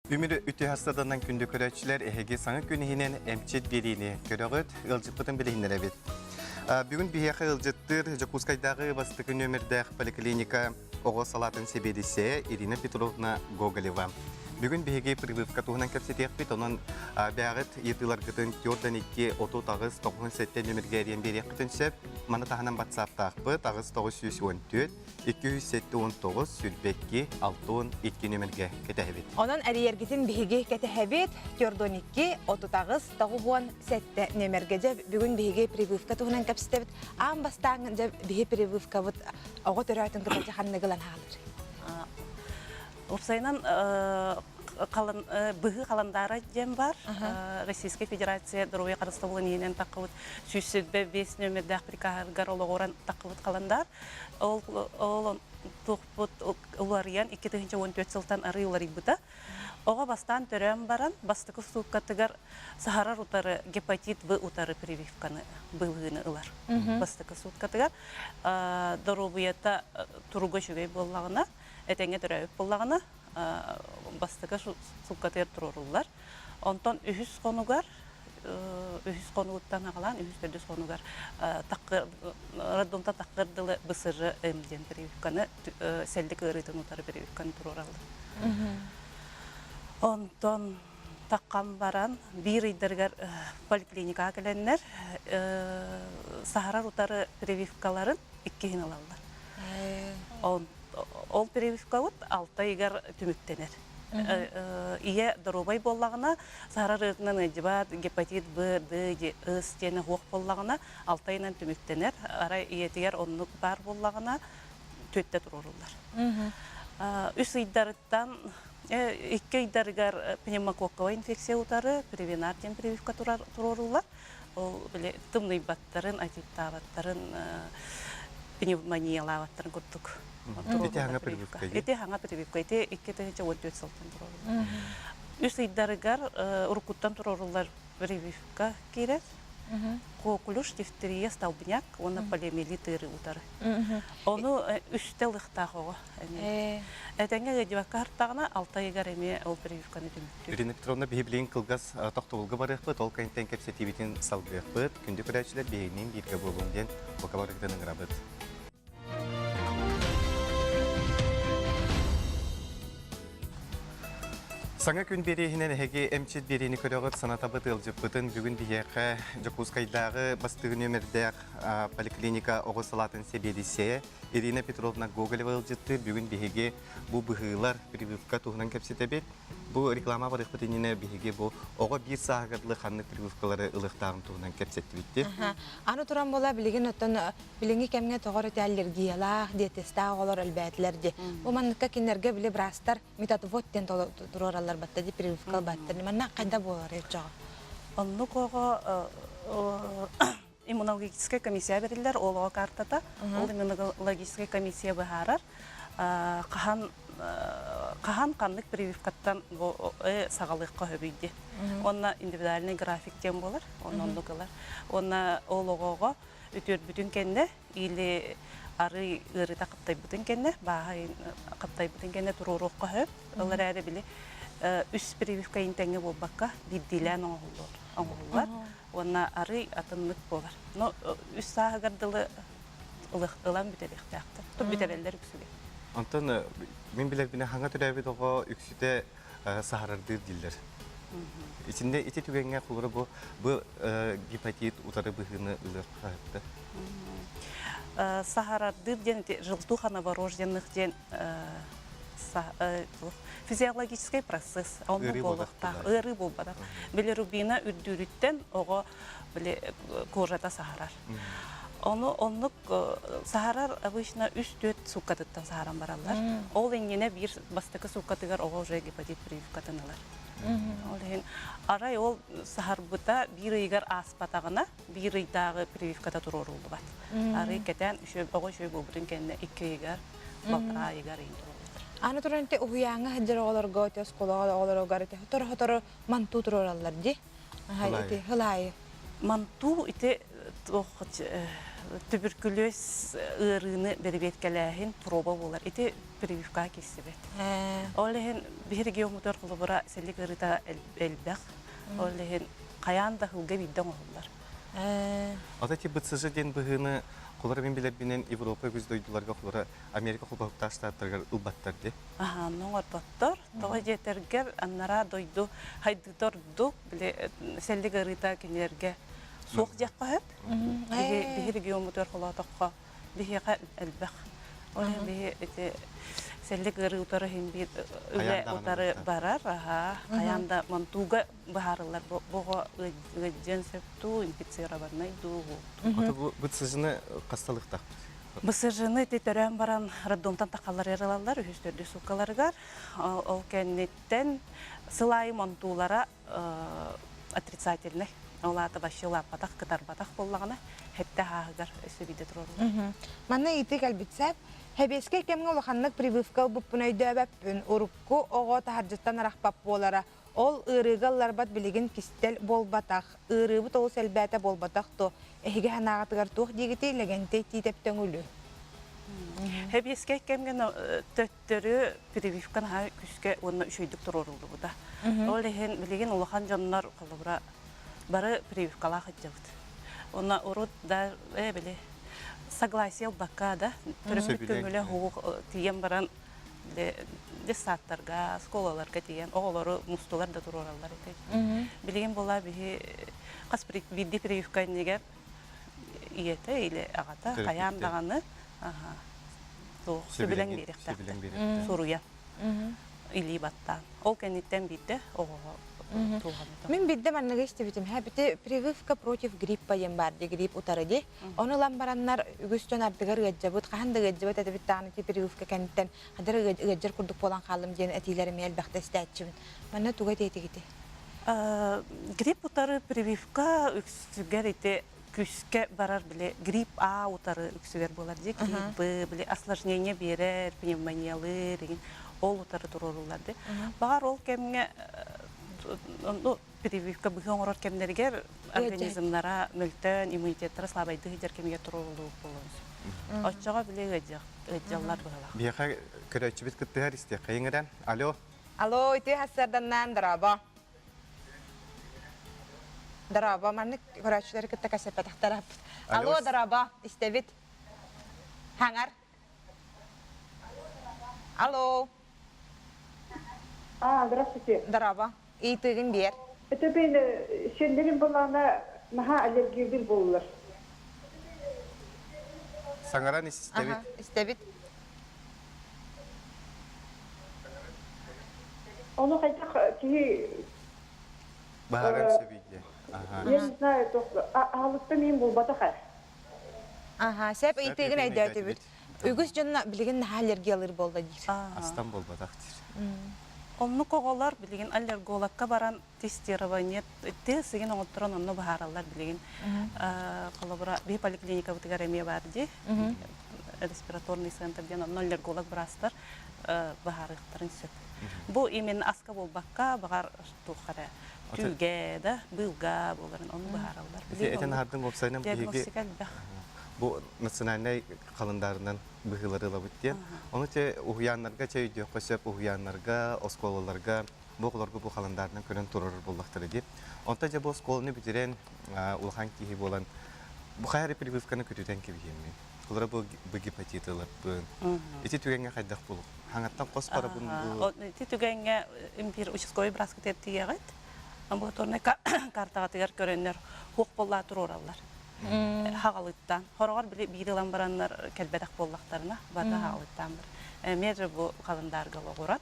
Үмүр үтүө хастаданан күндү көрөөччүлэр, эһиги саҥа күн иһинэн эмчит биэриини көрөҕүт, ыалдьыппытын билиһиннэрэбит. Бүгүн биһиэхэ ыалдьыттыыр Дьокуускайдааҕы бастакы нүөмэрдээх поликлиника оҕо салаатын сэбиэдиссэйэ Ирина Петровна Гоголева. Бүгүн биһиги прививка туһунан кэпсэтиэхпит, онон бэҕит ыйытыыларгытын түөртэн 2 38 97 нүөмэргэ эрийэн биэриэххитин сөп. Маны таһынан батсааптаахпыт 8914 279 22 62 нүөмэргэ кэтэһэбит. Онон эрийэргитин биһиги кэтэһэбит. 42 38 97 нүөмэргэ дьэ бүгүн биһиги прививка туһунан кэпсэтэбит. Аан бастаан дьэ биһи прививкабыт оҕо төрөөтүн кытта дьэ ханныгы ылан хаалар? Уопсайынан быһыы халандаара диэн бар. Российскай Федерация доруобуйа харыстабылын иһинэн таххыбыт 125 нүөмэрдээх прикаһыгар олоҕуран таххыбыт халандаар. Ол ол туохпут уларыйан 2014 сылтан арыы уларыйбыта. Оҕо бастаан төрөөн баран бастакы сууккатыгар саһарар утары гепатит В утары прививканы быһыыны ылар. Бастакы сууккатыгар доруобуйата туруга үчүгэй буоллаҕына, этэҥҥэ төрөөбүт буоллаҕына, бастакы сууккатыгар туруоруллар. Онтон үһүс хонугар үһүс хонугуттан аҕалаан үһүс төрдүс хонугар роддомтан таххыр дылы БСЖ М диэн прививканы сэллик ыарыытын утары прививканы туруораллар. Онтон таххан баран биир ыйдарыгар поликлиникаҕа кэлэннэр саһарар утары прививкаларын иккиһин ылаллар. Ол прививкабыт алта ыйыгар түмүктэнэр. Ийэ доруобай буоллаҕына, саһарар ыарыытынан ыалдьыбат, гепатит Б, Д, С диэни суох буоллаҕына, алта ыйынан түмүктэнэр. Арай ийэтигэр оннук баар буоллаҕына, түөттэ туруоруллар. Үс ыйдарыттан икки ыйдарыгар пневмококковай инфекция утары превенар диэн прививка туруоруллар. Ол били тымныйбаттарын, отиттаабаттарын, пневмониялаабаттарын курдук. Ити хаҥа прививка. Ити хаҥа прививка. Ити 2014 сылтан туруоруллар. Үс ыйдарыгар уруккуттан туруоруллар прививка киирэр. Коклюш, дифтерия, столбняк уонна полиомиелит ыарыы утары. Ону үстэ ылыахтаах оҕо. Этэҥҥэ ыалдьыбакка сыртаҕына, алта ыйыгар эмиэ ол прививканы түмүктүүр. Ирина Петровна, биһи билигин кылгас тохтобулга барыахпыт, ол кэнниттэн кэпсэтиибитин салгыахпыт. Күндү көрөөччүлэр, биһигинниин бииргэ буолуҥ диэн бука барыгытын ыҥырабыт. Саҥа күн биэрииһинэн эһиги эмчит биэриини көрөҕүт, санатабыт ыалдьыппытын бүгүн биһиэхэ Дьокуускайдааҕы бастыҥ нүөмэрдээх поликлиника оҕо салаатын сэбиэдиссэйэ Ирина Петровна Гоголева ыалдьыттыыр. Бүгүн биһиги бу быһыылар, прививка туһунан кэпсэтэбит. Бу реклама барыахпыт иннинэ биһиги бу оҕо биир сааһыгар дылы ханнык прививкалары ылыахтааҕын туһунан кэпсэттибит. Аны туран буола билигин оттон билиҥҥи кэмҥэ тоҕо эрэ аллергиялаах, диетестаах оҕолор элбээтилэр дии. Бу манныкка кинилэргэ били быраастар метатвод диэн туруораллар батта дии, прививка ылбаттар. Манна хайда буолар оччоҕо? Оннук оҕо иммунологическай комиссия бэриллэр, ол оҕо картата. Ол иммунологическай комиссия быһаарар хаһан хаһан ханнык прививкаттан бу саҕалыахха сөбүй диэн. Уонна индивидуальный график диэн буолар, онно оннук ылар. Уонна ол оҕоҕо үтүөрбүтүн кэннэ или арый ыарыыта хаптайбытын кэннэ, бааһа хаптайбытын кэннэ туруоруохха сөп. Ол эрээри били үс прививка тэҥҥэ буолбакка, биирдиилээн оҥоһуллар. Уонна арый атыннык буолар. Но үс сааһыгар дылы ылан бүтэриэхтээхтэр. Ту бүтэрэллэр үксүгэр. Онтон мин билэрбинэ хаҥа төрөөбүт оҕо үксүтэ саһарардыыр дииллэр. Итиннэ ити түгэҥҥэ холобура бу бу гепатит утары быһыыны ылыахха сөптө. Саһарардыыр диэн ити желтуха новорожденных диэн физиологическай процесс оннук буолуохтаах ыарыы буолбатах билирубина үрдүүрүттэн оҕо били кожата саһарар ону оннук саһарар обычно үс-түөрт сууккатыттан саһаран бараллар ол иннинэ биир бастакы сууккатыгар оҕо уже гепатит прививкатын ылар ол иһин арай ол саһарбыта биир ыйыгар ааспатаҕына биир ыйдааҕы прививката туруоруллубат арый кэтээн оҕо үчүгэй буолбутун кэннэ икки ыйыгар балтараа ыйыгар ыйын туруоруллар Аны туран ити уһуйааҥҥа сылдьар оҕолорго, ити оскуолаҕа оҕолоругар ити сотору-сотору мантуу туруораллар дии. Ити хылаайы. Мантуу ити туох. Түбүркүлүөс ыарыыны бэрэбиэркэлээһин проба буолар. Ити прививкаҕа киирсибэт. Ол иһин биһи региоммутугар холобура сэллик ыарыыта элбэх. Ол иһин хайаан да сылга биирдэ оҥоһуллар. Ата ти БЦЖ диэн быһыыны холоро мин билэрбинэн Европа үгүс дойдуларга холоро Америка холбоһуктаах штаттарыгар ылбаттар дии. Аһаанна оҥорботтор. Тоҕо диэтэргэр аннараа дойду хайдыыта ордук, били сэллик ыарыыта кинилэргэ суох диэххэ сөп. Биһи региоммутугар холоотоххо биһиэхэ элбэх. Ол иһин биһи ити сэллик ыарыы утары иһин биир үлэ утары барар, аһаа, хайаан да монтууга быһаарыллар боҕо ыалдьыан сөп дуу, инфицированный дуу. Ото бу БЦЖны хасталыктаахпыт? БЦЖны ити төрөөн баран роддомтан тахаллар ылаллар үһүс төрдүс сууккаларыгар. Ол кэнниттэн сыл аайы монтуулара отрицательный. Ол аата вообще улааппатах, кытарбатах буоллаҕына, хэттэ ааһыгар өссө биирдэ туруоруллар. Манна ыйытыы кэлбитсэп, Сэбиэскэй кэмҥэ улаханнык прививка ылбыппын өйдөөбөппүн. Урукку оҕо таһырдьыттан арахпат буолара. Ол ыарыыга ылларбат билигин кистэл буолбатах. Ыарыыбыт олус элбээтэ буолбатах дуо? Эһиги санааҕытыгар туох диигитий Лэгэнтэй Тиитэп Төҥүлү? Сэбиэскэй кэмҥэ төттөрү прививка наһаа күүскэ уонна үчүгэйдик туруоруллубута. Ол иһин билигин улахан дьоннор холобура бары прививкалаах сылдьабыт. Уонна урут да э били согласие ылбакка да төрөппүт көҥүлэ суох тиийэн баран детсадтарга, оскуолаларга тиийэн оҕолору мустулар да туруораллар этэ. Билигин буолла биһи хас биирдии прививка иннигэр ийэтэ или аҕата хайаан даҕаны туох сөбүлэҥ биэриэхтээхтэр суруйан илии баттаан ол кэнниттэн биирдэ оҕоҕо Мин биирдэ манныгы истибитим. Һэ, прививка против гриппа диэн баар дии, грипп утары дии. Ону ылан бараннар үгүс дьон ардыгар ыалдьабыт, хаһан да ыалдьыбат этибит даҕаны ити прививка кэнниттэн хадыр ыалдьар курдук буолан хааллым диэн этиилэр эмиэ элбэхтэ истээччибин. Манна туга этиэтигити? Грипп утары прививка үксүгэр ити күүскэ барар били грипп А утары үксүгэр буолар дии грипп Б били осложнение биэрэр пневмониялыыр игин ол утары туруоруллар дии баҕар ол кэмҥэ ну прививка быһыы оҥорор кэмнэригэр организмнара мөлтөөн иммунитеттара слабайдыы сылдьар кэмигэр туруоруллубут буолуон сөп оччоҕо били ыалдьаллар быһалаах Биһиэхэ көрөөччүбүт кыттыһар истиэххэйиҥ эрэ. Алло. Алло, ити хассарданнаан дорообо. Дорообо, маннык көрөөччүлэри кытта кэсэппэтэхтэр Алло, дорообо, истэбит. Хаҥар. Алло. А, здравствуйте. Дорообо. Ыйытыгын биэр. Это мен сеннерин буллаана наһаа аллергиялыыр буоллар. Саҥаран истэбит. Истэбит. Ону хайдах киһи Баһаран сөбүйдэ. Я не знаю, аһылыкта миин булбатах ээ. Аха, сеп ыйытыгын өйдөөтүбүт. Үгүс дьонно билигин наһаа аллергиялыыр буолла диир. Астан буолбатах диир. Оннук оҕолор билигин аллергологка баран тестирование тест сигин оҥотторон онно быһаараллар билигин. Холобура, биһи поликлиникабытыгар эмиэ бар дии. Респираторный центр диэн онно аллерголог быраастар быһаарыахтарын сөп. Бу именно аска буолбакка, баҕар туох эрэ түүгэ да, быылга буоларын ону быһаараллар. Этэн аһардым уопсайынан биһиги Диагностика элбэх. бу национальнай халандаарынан быһыылары ылабыт диэн. Ону те уһуйааннарга чэй өйдүөххэ сөп, уһуйааннарга, оскуолаларга бу оҕолорго бу халандаарынан көрөн турар буоллахтара дии. Онтон дьэ бу оскуоланы бүтэрэн улахан киһи буолан бу хайа эрэ прививканы көтүтэн кэбиһиэммин. Холобура бу гепатит ыларбын. Ити түгэҥҥэ хайдах буолуох? Хаҥаттан хос барабын бу. Ити түгэҥҥэ импир участковый бырааскытыгар тиийэҕит. Амбулаторнай картаҕытыгар көрөннөр хуох буоллаа туруораллар. Хаҕалыттан. Хороҕор били биир ылан бараннар кэлбэтэх буоллахтарына, барыта хаҕалыттаан бар. Эмиэ же бу халандаарга олоҕуран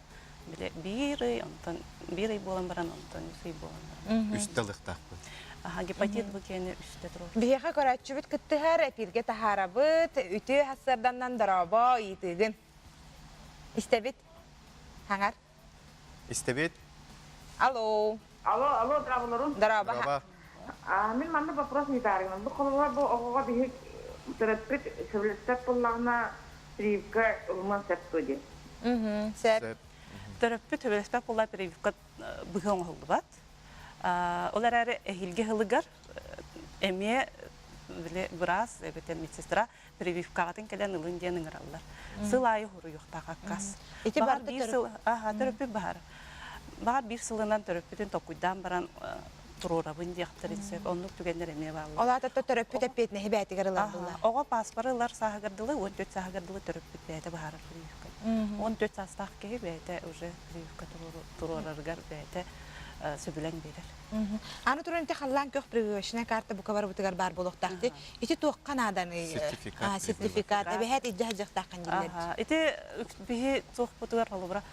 били биир ый, онтон биир ый буолан баран, онтон үс ый буолан баран. Үстэ ылыахтаахпын. Аха, гепатит бу киэни үстэ туруор. Биһиэхэ көрөөччүбүт кыттыһар, эпииргэ таһаарабыт, үтүө хассарданнан дорообо ыйытыыгын. Истэбит. Хаҥар. Истэбит. Алло. Алло, алло, здраволорун. Дорообо. Дорообо. Мин манна вопрос ыйытаарыгын. Бу холобура бу оҕоҕо биһик төрөппүт сөбүлэспэт буоллаҕына прививка ылыман сөп дуо диэн. Сөп. Төрөппүт сөбүлэспэт буолла прививка быһыы оҥоһуллубат. Ол эрээри эһиилги сылыгар эмиэ били быраас эбэтэр медсестра прививкаҕытын кэлэн ылын диэн ыҥыраллар. Сыл аайы хоруйуохтаах аккаас. Ити Баҕар барыта биир төрөп сыл аха төрөппүт баһар. Баҕар биир сылынан төрөппүтүн толкуйдаан баран туруорабын диэхтэрин сөп. Оннук түгэннэр эмиэ бааллар. Ол аата төрөппүт эппиэтинэһи бээтигэр ылар Аха, буолла. оҕо пааспары ылар сааһыгар дылы, 14 сааһыгар дылы төрөппүт бэйэтэ быһаарар прививка. 14 саастаах киһи бэйэтэ уже прививка туруорарыгар бэйэтэ сөбүлэҥ биэрэр. Аны туран ити халлаан көх прививочная карта бука барыбытыгар баар буолуохтаах дии. Ити туохха нааданый? Сертификат. Сертификат. Эбэһээт илдьэ сылдьыахтааххын дииллэр. Ити биһи туохпутугар холобура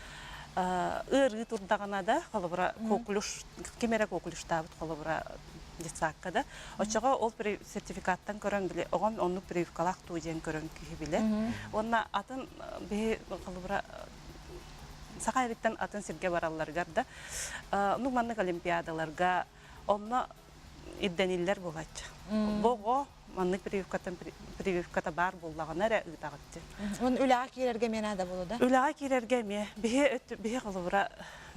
ыарыы турдаҕына да холобура коклюш ким эрэ коклюштаабыт холобура детсадка да оччоҕо ол сертификаттан көрөн били оҕом оннук прививкалаах дуу диэн көрөн киһи билэр уонна атын биһи холобура саха эриттэн атын сиргэ баралларыгар да ну маннык олимпиадаларга онно ирдэниллэр буолааччы. Бу оҕо маннык прививкаттан прививката баар буоллаҕына эрэ ыытаҕыт. Уон үлэҕэ киирэргэ эмиэ наада буолуо да? Үлэҕэ киирэргэ эмиэ биһи биһи холобура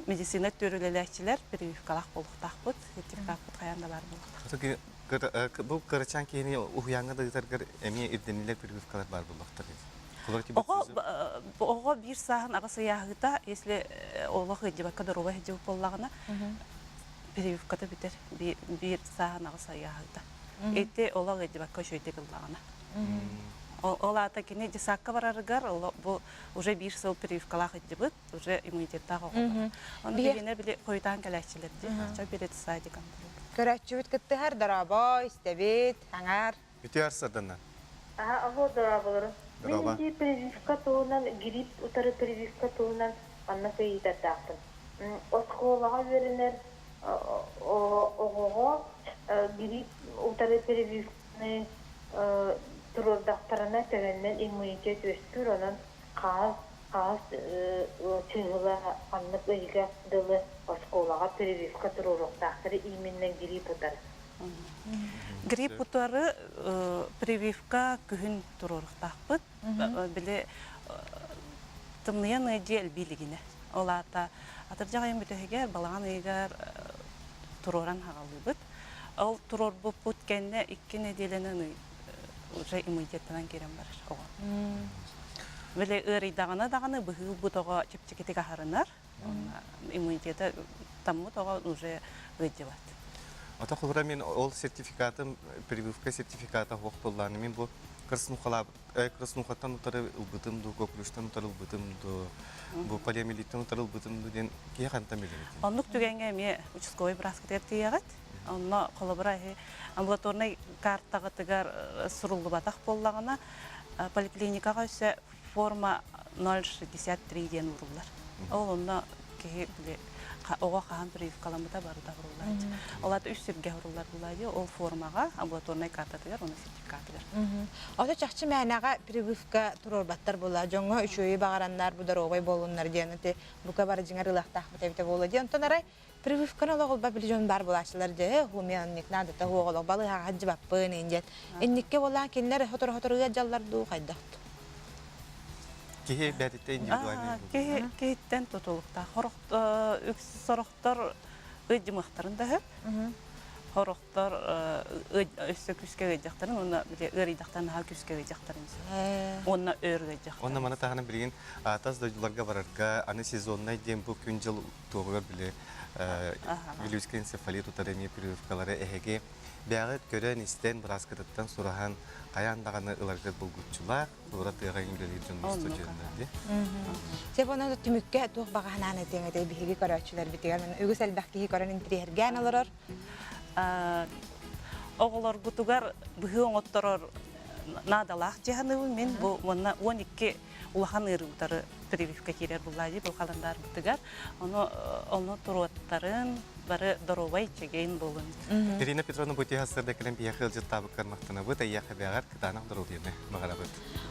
медицина өттүгэр үлэлээччилэр прививкалаах буолуохтаахпыт, сертификаппыт хайаан да баар буолуохтаах. Бу кырачаан киһини уһуйааҥҥа да ыытаргар эмиэ ирдэниллэр прививкалар баар буоллахтар. Оҕо оҕо биир сааһын аҕыс ыйааһыта, если олох ыалдьыбакка доруобай сылдьыбыт буоллаҕына, прививката бүтэр биир сааһын аҕыс ыйааһыта. Ити олох ыалдьыбакка үчүгэйдик ыллаҕына. Ол аата кини десакка барарыгар бу уже биир сыл прививкалаах ыдьыбыт, уже иммунитеттаах оҕо. Ону билинэ били хойутаан кэлээччилэр дии. Ча перед садиком. Көрөөччүбүт кыттыһар, дорообо, истэбит, аҥаар. Үтүө арсарданна. Аха, алло, дорооболорун. Мин Дорообо. ити прививка туһунан, грипп утары прививка туһунан манна ыйытардаахпын. Оскуолаҕа үөрэнэр оҕоҕо грипп утары прививканы туруордахтарына төһөннөн иммунитет үөскүүр, онон хаһыс хаһыс чыыһыла ханнык ыйга дылы оскуолаҕа прививка туруоруохтаахтары именно грипп утары. Грипп утары прививка күһүн туруоруохтаахпыт. Били тымныйан ыйдьы элбиилигинэ. Ол аата атырдьах ыйын бүтэһигэр, балаҕан ыйыгар туруоран хаҕалыыбыт. Ол туруорбуппут кэннэ икки нэдиэлэнэн уже иммунитеттанан киирэн барар оҕо. Били ыарыйдаҕына даҕаны быһыы ылбыт оҕо чэпчэкитик аһарынар. Иммунитета таммыт оҕо уже ыалдьыбат. Ата холура мен ол сертификатым прививка сертификата суох буоллааны мен бу краснухаттан утары ылбытым дуу, коклюштан утары ылбытым дуу, бу полиомиелиттэн утары ылбытым дуу диэн киһи хантан билэбит. Оннук түгэҥҥэ эмиэ участковый бырааскытыгар тиийэҕит. Онно холобура иһи амбулаторнай картаҕытыгар суруллубатах буоллаҕына поликлиникаҕа өссө форма 0,63 диэн ууруллар. Ол онно киһи били оҕо хаһан прививкаламмыта барыта уруллааччы. Ол аата үс сиргэ уруллар булаайы ол формаҕа амбулаторнай картатыгар уонна сертификатыгар. Ото чахчы мээнэҕэ прививка туруорбаттар була дьоҥҥо үчүгэйи баҕараннар бу доруобай буолуннар диэн ити бука бары дьиҥэр ылыахтаахпыт эбитэ буолуо диэн онтон арай прививканы олох ылба били дьон баар буолааччылар дьэ хумианник наадата суох олох балыыһаҕа сылдьыбаппын иин диэн инникке буолаан кинилэр сотору-сотору ыалдьаллар дуу хайдах Киһи бэйэтиттэн индивидуальный Киһи киһиттэн тутулуктаах. Сорохтор ыдьымыахтарын да сөп. Сорохтор өссө күүскэ ыйдьахтарын уонна били ыарыйдахтарын наһаа күүскэ ыйдьахтарын сөп. Уонна өр ыйдьахтарын. Онно маны таһынан билигин тас дойдуларга барарга аны сезоннай диэн бу күн-дьыл туоҕугар били вилюйскай энцефалит утары эмиэ прививкалары эһиги бэйэҕит көрөн-истэн бырааскытыттан сураһан хайаан даҕаны ыларгыт булгуччулаах туора тыаҕа үлэлиир дьон устудьуоннар дии. Сөп онон түмүккэ туох баҕа санаан этиэҥ этэй биһиги көрөөччүлэрбитигэр үгүс элбэх киһи көрөн интириэһиргээн олорор. Оҕолоргутугар быһыы оҥотторор наадалаах дьаһаныбын мин бу уонна 12 улахан ыарыы утары прививка киирэр буллаадьы бу халандаарбытыгар ону ону туруоттарын бары доруобай чэгиэн буолун. Ирина Петровна бу тиһэ сырда кэлэн биһиэхэ ыалдьыттаабыккар махтанабыт, эйиэхэ бэҕэр кытаанах доруобуйаны баҕарабыт.